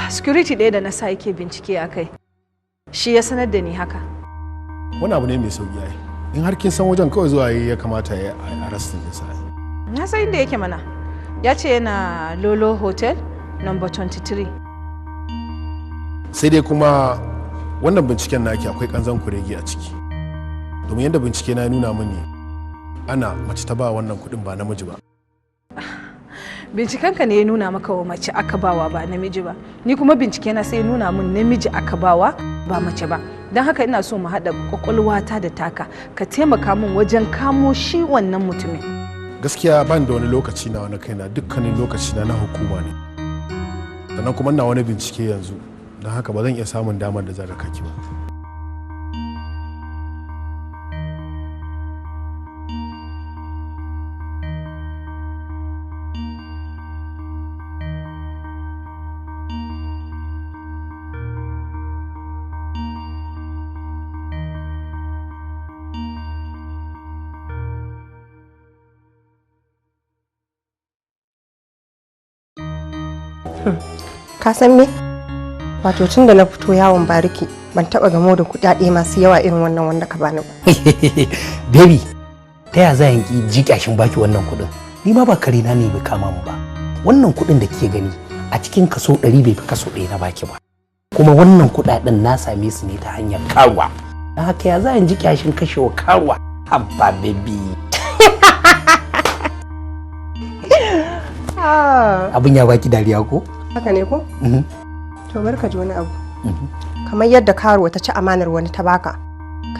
Security ɗaya da na sa yake bincike a kai. Shi ya sanar da ni haka. Wani abu ne mai sauki ai. In har kin san wajen, kawai zuwa yi ya kamata ya arrestin ɗinsa. Na san inda yake mana. Ya ce yana Lolo Hotel number 23. Sai dai kuma wannan binciken naki akwai kanzan kurege a ciki. Domin yadda bincike na ya nuna mini, ana mace ta ba wannan kuɗin, ba namiji ba. Bincikenka ne ya nuna maka wa mace aka bawa ba namiji ba. Ni kuma bincike na sai ya nuna min namiji aka bawa ba mace ba. Don haka ina so mu haɗa kwakwalwata da taka, ka taimaka min wajen kamo shi wannan mutumin. Gaskiya ban da wani lokaci na wani kaina, dukkanin lokaci na na hukuma ne. Sannan kuma ina wani bincike yanzu, don haka ba zan iya samun damar da zan raka ki ba. Ka san me? Wato tun da na fito yawon bariki ban taba gamo da kuɗaɗe masu yawa irin wannan wanda ka bani ba. Baby, ta ya za ki ji kyashin baki wannan kuɗin? Ni ma ba kare na ne bai kama mu ba. Wannan kuɗin da kike gani, a cikin kaso 100 bai fi kaso 1 na baki ba. Kuma wannan kuɗaɗen na same su ne ta hanyar karuwa. Don haka ya za in ji kyashin kashewa karuwa? Habba, baby. Abin ya baki dariya ko? Haka ne ko? To, bar ka ji wani abu. Kamar yadda karuwa ta ci amanar wani ta baka,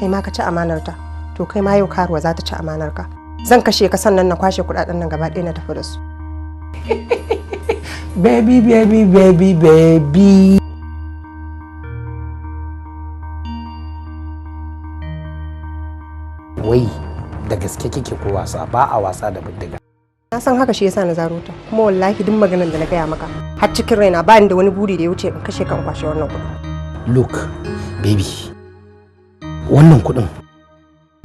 kai ma ka ci amanar ta. To, kai ma yau karuwa za ta ci amanar ka. Zan kashe ka, sannan na kwashe kuɗaɗen nan gaba ɗaya na tafi da su. Baby, baby, baby, baby. Wai da gaske kike ko wasa? Ba a wasa da bindiga. Na san haka, shi yasa na zaro ta. Kuma wallahi duk maganar da na gaya maka har cikin raina, ba ni da wani buri da ya wuce in kashe ka in kwashe wannan kuɗin. Look, baby, wannan kuɗin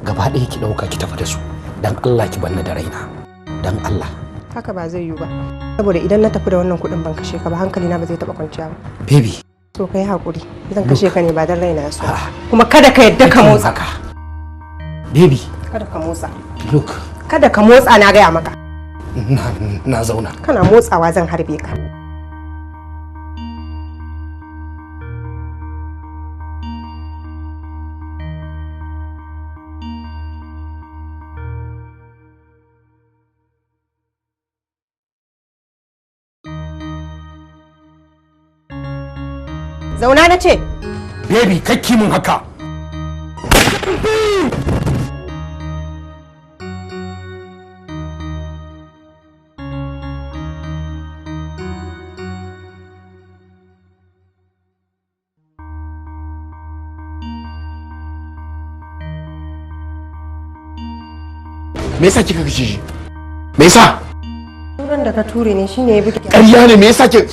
gaba ɗaya ki ɗauka ki tafi da su. Dan Allah ki banna da raina, dan Allah. Haka ba zai yiwu ba. Saboda idan na tafi da wannan kuɗin ban kashe ka ba, hankali na ba zai taɓa kwanciya ba. Baby. To, kai hakuri. Zan kashe ka ne ba dan raina ya so. Kuma kada ka yadda ka motsa. Haka, baby. Kada ka motsa. Look. Kada ka motsa, na gaya maka. Na zauna. Kana motsawa zan harbe ka. Zauna na ce. Baby, kakki mun haka. Me yasa kika kashe shi? Me yasa? Turan da ka ture ne shine ya buge. Ƙarya ne. Me yasa ki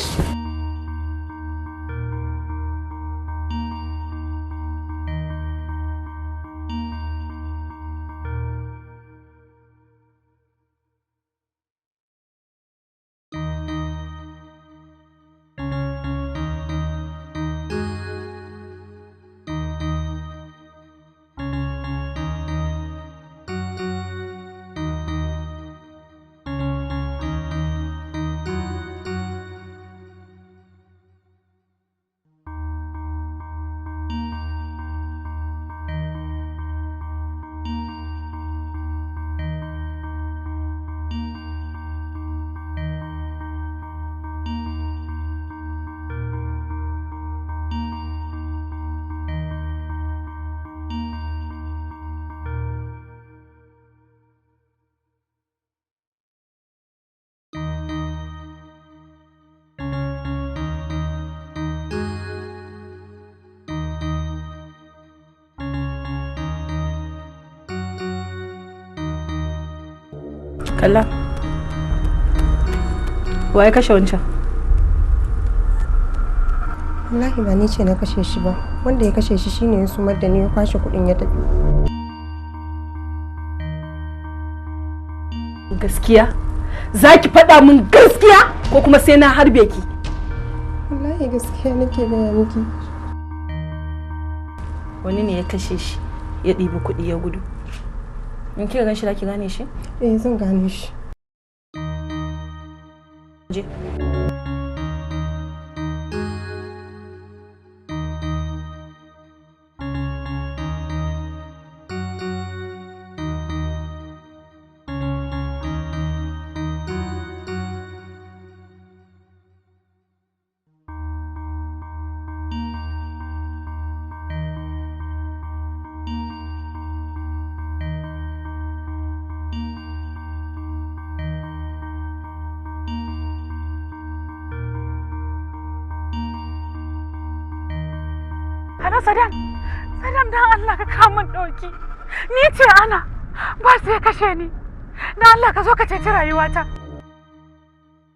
Kalla. Wa ya kashe wancan? Wallahi ba ni ce na kashe shi ba. Wanda ya kashe shi shine ya sumar da ni, ya kwashe kuɗin ya tafi. Gaskiya? Za ki faɗa min gaskiya ko kuma sai na harbe ki? Wallahi Gaskiya nake gaya miki. Wani ne ya kashe shi, ya ɗibi kuɗi ya gudu. In kika gan shi za ki gane shi? Eh, zan gane shi. Je. Hello Saddam, Saddam dan Allah ka kawo min ɗauki. Ni ce ana, ba sai kashe ni. Dan Allah ka zo ka ceci rayuwata.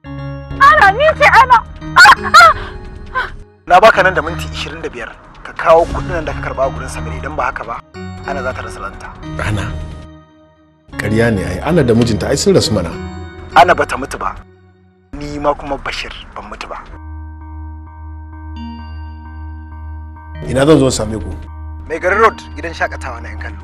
Ana, ni ce ana. Na baka nan da minti 25 ka kawo kuɗin nan da ka karɓa a gurin Samir, idan ba haka ba ana za ta rasa ranta. Ana ƙarya ne ai, ana da mijinta ai sun rasu mana. Ana bata mutu ba, ni ma kuma Bashir ban mutu ba. Ina zan zo in same ku? Mai garin Road, gidan shakatawa na yan kallo.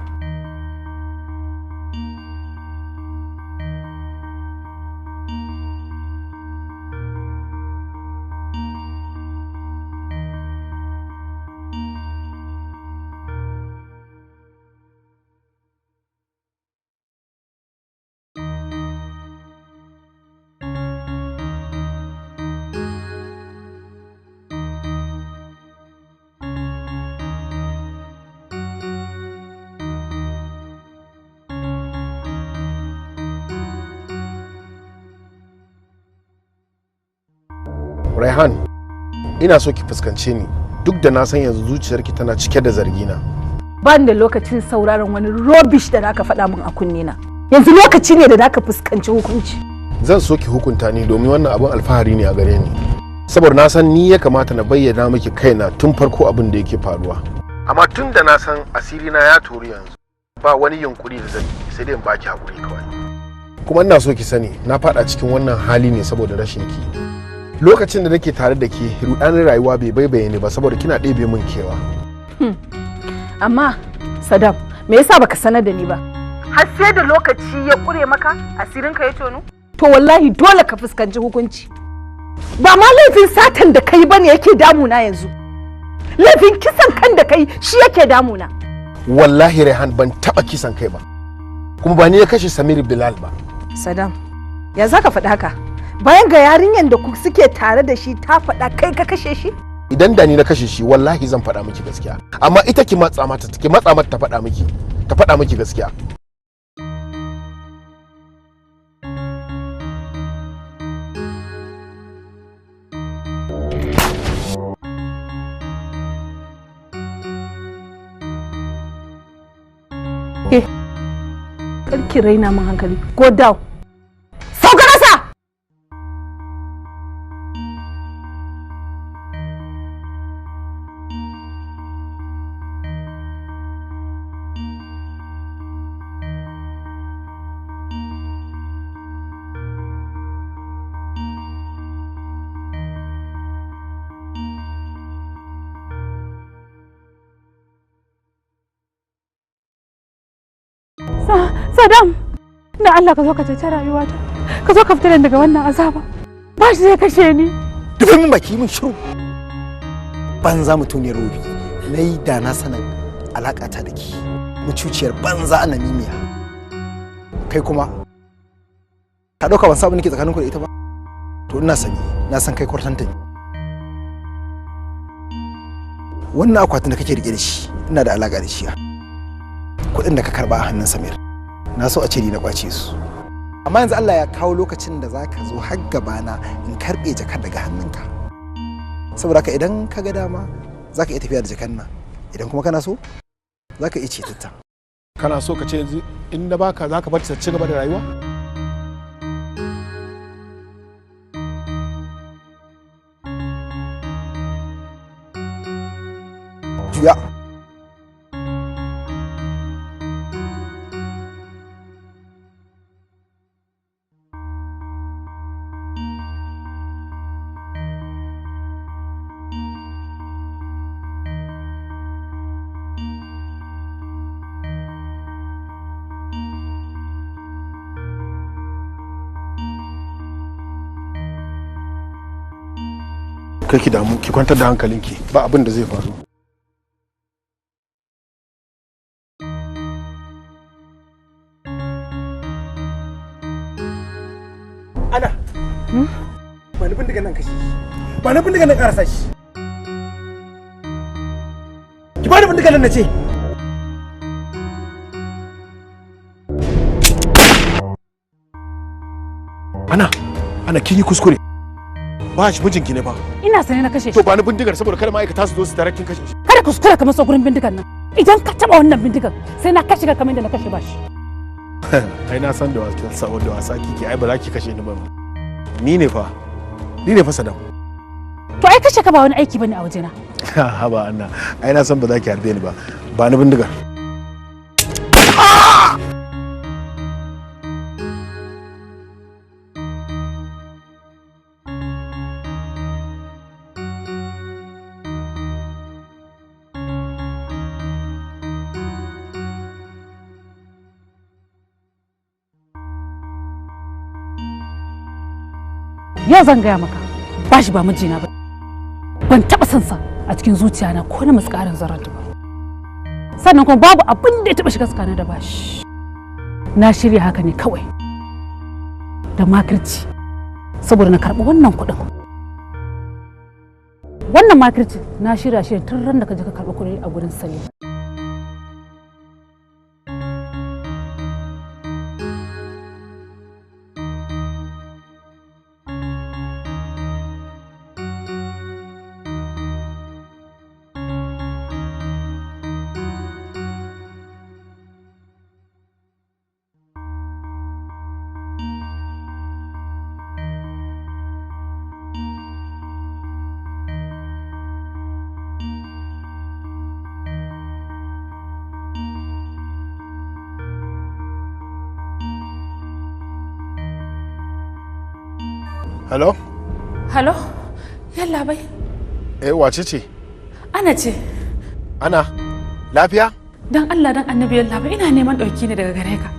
Raihan, ina so ki fuskance ni duk da na san yanzu zuciyarki tana cike da zargina. Ban da lokacin sauraron wani rubbish da zaka faɗa min a kunne na. Yanzu lokaci ne da zaka fuskanci hukunci. Zan so ki hukunta ni domin wannan abin alfahari ne a gare ni. Saboda na san ni ya kamata na bayyana miki kaina tun farko abin da yake faruwa. Amma tun da na san asiri na ya tori yanzu, ba wani yunkuri da zan yi sai dai in baki hakuri kawai. Kuma ina so ki sani na faɗa cikin wannan hali ne saboda rashin ki. Lokacin da nake tare da ke, rudanin rayuwa bai baibaye ni ba saboda kina ɗebe min kewa. Amma Saddam, me yasa baka sanar da ni ba? Har sai da lokaci ya ƙure maka asirinka ya tono? To wallahi dole ka fuskanci hukunci. Ba ma laifin satan da kai bane yake damuna yanzu. Laifin kisan kan da kai shi yake damuna. Wallahi Raihan, ban taɓa kisan kai ba. Kuma ba ni ya kashe Samir Bilal ba. Saddam, ya zaka faɗi haka? Bayan ga yarinyar da ku suke tare da shi ta faɗa kai ka kashe shi? Idan da ni na kashe shi wallahi zan faɗa miki gaskiya. Amma ita ki matsa mata, ki matsa mata ta faɗa miki, ta faɗa miki gaskiya. Ke, kar ki raina min hankali. Go down. Sauka ƙasa! Saddam, da Allah ka zo ka ceci rayuwata. Ka zo ka fita daga wannan azaba. Ba shi zai kashe ni. Rufe min baki, min shiru. Banza mutuniyar wofi. Na yi da na sanin alaƙata da ke. Mucuciyar banza a namimiya. Kai kuma, ka ɗauka ban sabu nake tsakaninku da ita ba? To ina sani, na san kai kwartanta ne. Wannan akwatin da kake riƙe da shi, ina da alaƙa da shi. Kuɗin da ka karɓa a hannun Samir, na so a ce ni na kwace su. Amma yanzu Allah ya kawo lokacin da za ka zo har gabana in karɓe jakar daga hannunka. Saboda haka idan ka ga dama za ka iya tafiya da jakar nan, idan kuma kana so za ka iya cetatta. Kana so ka ce yanzu in na baka za ka bar ta ci gaba da rayuwa? Juya. Kai ki damu, ki kwantar da hankalinki, ba abin da zai faru. Ana. Ba ni bindigan nan kashe shi. Ba ni bindigan nan karasa shi. Ki ba ni bindigan nan nace. Ana, ana kin yi kuskure. Ba shi mijinki ne ba. Ina sane na kashe shi. To ba ni bindigar saboda kada ma'aikata su zo su tare kin kashe shi. Kada kuskura ka matso gurin bindigan nan. Idan ka taba wannan bindigan sai na kashe ka kamar yadda na kashe bashi. Ai na san da wasa da wasa kike, ai ba za ki kashe ni ba. Ni ne fa. Ni ne fa Saddam. To ai kashe ka ba wani aiki bane a wajena. Haba Anna, ai na san ba za ki harbe ni ba. Ba ni bindigar. Yau zan gaya maka, bashi ba mijina ba. Ban taɓa son sa a cikin zuciyana ko na muskarin zarrata ba. Sannan kuma babu abin da ya taɓa shiga tsakanin da bashi. Na shirya haka ne kawai da makirci saboda na karɓi wannan kuɗin. Wannan makirci na shirya shi tun ran da ka je ka karɓi kuɗi a gurin Salim. Hello? Hello? Yalla bai. Eh, wace ce? Ana ce. Ana? Lafiya? Dan Allah dan Annabi yalla bai, ina neman dauki ne daga gare ka.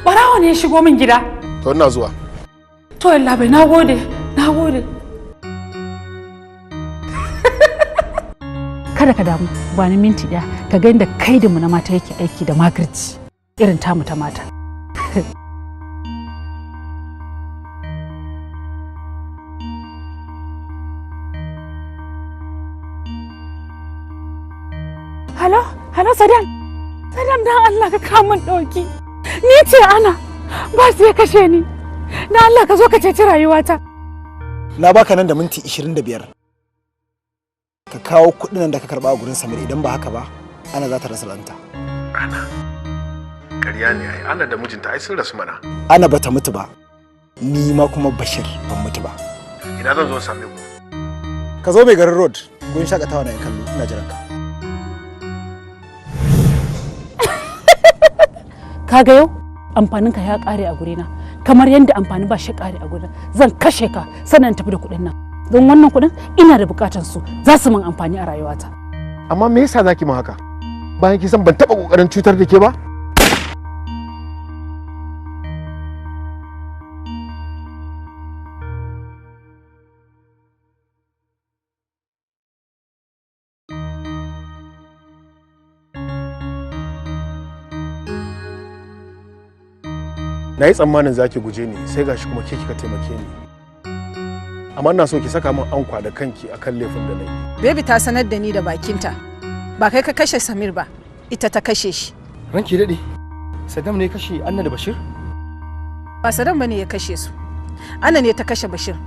Barawo ne ya shigo min gida. To ina zuwa. To yalla bai, nagode, nagode. Kada ka damu, ba ni minti ɗaya ka ga inda kaidinmu na mata yake aiki da makirci irin tamu ta mata. Halo, halo Saddam. Saddam dan Allah ka kawo min dauki. Ni ce Ana. Ba su ya kashe ni. Dan Allah ka zo ka ceci rayuwata. Na baka nan da minti 25. Ka kawo kuɗin nan da ka karba a gurin Samir, idan ba haka ba Ana za ta rasa ranta. Ana. Ƙarya ne ai, Ana da mijinta ai sun rasu mana. Ana bata mutu ba. Ni ma kuma Bashir ban mutu ba. Ina zan zo same ku? Ka zo mai garin road, gurin shakatawa na kallo, ina jiran ka. Kaga yau amfaninka ya kare a gurina kamar yadda amfanin ba shi kare a gurina. Zan kashe ka sannan tafi da kuɗin nan, don wannan kuɗin ina da bukatar su, za su min amfani a rayuwata. Amma me yasa zaki min haka bayan ki san ban taɓa ƙoƙarin cutar da ke ba? Na yi tsammanin za ki guje ni, sai gashi kuma ke kika taimake ni. Amma ina so ki saka min ankwa da kanki akan laifin da na yi. Baby ta sanar da ni da bakinta. Ba kai ka kashe Samir ba, ita ta kashe shi. Ranki daɗe, Saddam ne ya kashe Anna da Bashir? Ba Saddam bane ya kashe su. Anna ne ta kashe Bashir,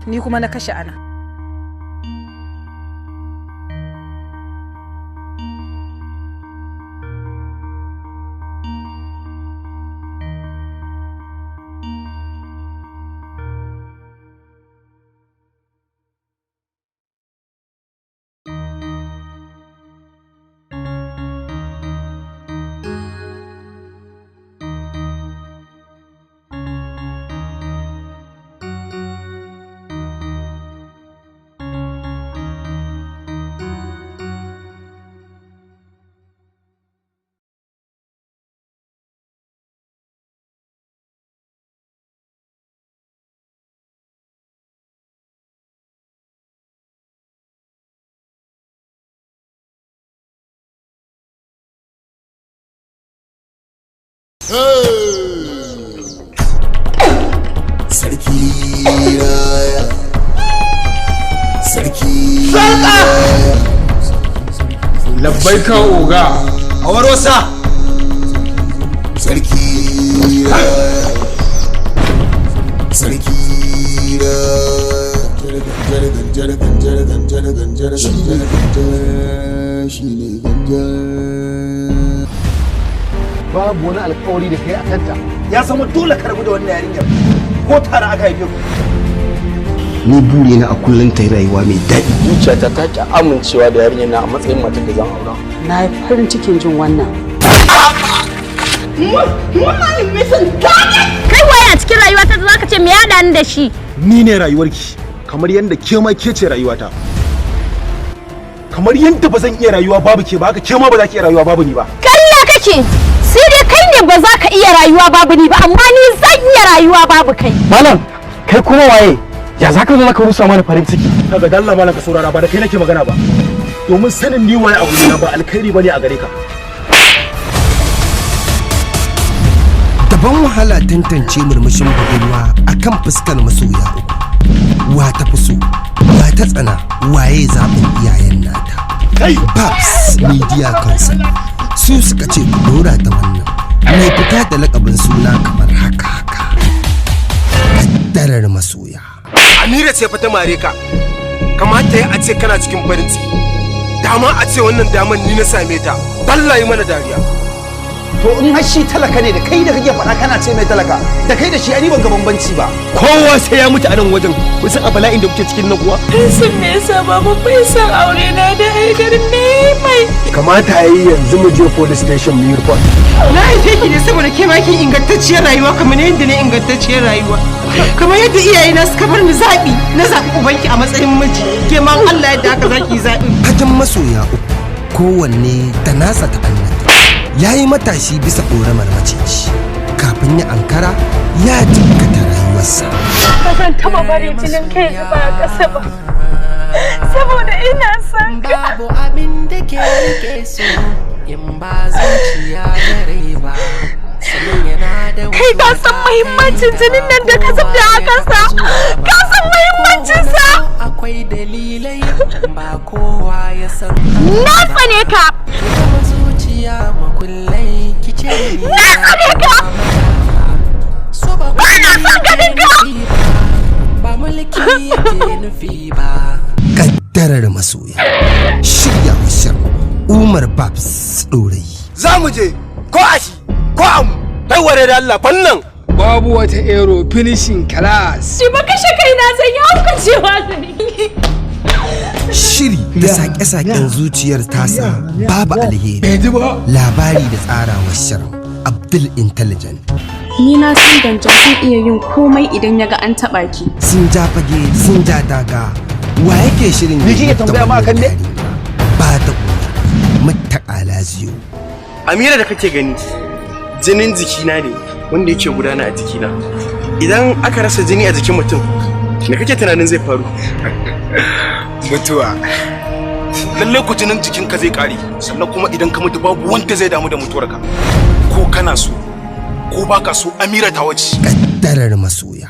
ni kuma na kashe Ana. Sarki raya, sarki. Labbaika oga. A warosa. Sarki raya, sarki raya. Ganja ganja ganja ganja ganja ganja shi ne ganja. Babu wani alkawari da kai a kanta. Ya zama dole ka rabu da wannan yarinyar, ko tare aka haife ku. Ni burina a kullum ta yi rayuwa mai daɗi. Zuciyata ta ki amincewa da yarinyar na a matsayin matar da zan aura. Na yi farin cikin jin wannan. Kai waye a cikin rayuwata da zaka ce me ya haɗa ni da shi? Ni ne rayuwarki, kamar yadda ke ma ke ce rayuwata. Kamar yadda ba zan iya rayuwa babu ke ba, haka ke ma ba za ki iya rayuwa babu ni ba. Ƙarya kake! Sai dai kai ne ba za ka iya rayuwa babu ni ba, amma ni zan iya rayuwa babu kai. Malam, kai kuma waye? Ya za ka zo ka rusa mana farin ciki? Kaga dalla malam, ka saurara, ba da kai nake magana ba, domin sanin ni waye a gurina ba alkhairi bane a gare ka. Daban wahala tantance murmushin budurwa akan fuskar masoya uku. Wa ta fi so, wa ta tsana, waye zaɓin iyayen nata? Paps Media Concept su suka ce ku dora ta wannan mai fita da lakabin suna kamar haka haka: Kaddarar Masoya. Amira ce fa ta mare ka. Kamata ya a ce kana cikin farin ciki. Dama a ce wannan daman ni na same ta. Dalla yi mana dariya. To, in har shi talaka ne da kai da kake faɗa kana ce mai talaka, da kai da shi ani ban ga bambanci ba. Kowa sai ya mutu a nan wajen. Kun san a bala'in da kuke cikin nan kuwa? Sun me yasa babu bai san aure na da Haidar ne mai? Kamata yayi yanzu mu je police station mu yi report. Na haife ki ne saboda ke ma kin ingantacciyar rayuwa kamar yadda ne ingantacciyar rayuwa. Kamar yadda iyayena suka bar ni zaɓi, na zaɓi ubanki a matsayin miji. Ke ma Allah yadda haka zaki yi zaɓi. Fagen masoya uku, kowanne da nasa ta'annata. Ya yi matashi bisa ƙoramar maciji, kafin ya ankara ya jikkata rayuwarsa. Ba zan taɓa bari jinin kai zuba a ƙasa ba. Saboda ina son ka. Babu abin da ke rike su in ba zuciya da rai ba. Sannan yana da Kai ka san muhimmancin jinin nan da ka zubda a kansa. Ka san muhimmancin sa. Akwai dalilai, ba kowa ya san. Na tsane ka! Kuma zuciya makullai kice. Na tsane ka! So ba Ba na son ganin ka! Ba mulki yake nufi ba. Kaddarar Masoya. Shirya wa shirin Umar Babs Ɗorayi. Za mu je ko a shi ko a mu. Kai ware da Allah fannan. Babu wata ero, finishing class. Shi ba kashe kaina zan yi, haukacewa zan yi. Shiri da sake-saken zuciyar tasa babu alheri. Labari da tsarawa shirin Abdul Intelligent. Ni na san Danjan zai iya yin komai idan ya ga an taɓa ki. Sun ja fage, sun ja daga, wa yake shirin? Ni kike tambaya ma akan ne? Ba ta Muttaka Laziyo. Amira da kake gani, jinin jikina ne wanda yake gudana a jikina. Idan aka rasa jini a jikin mutum, me kake tunanin zai faru? Mutuwa. Lallai ku jinin jikinka zai kare, sannan kuma idan ka mutu babu wanda zai damu da mutuwarka. Ko kana so ko baka so, Amira ta wace. Kaddarar Masoya.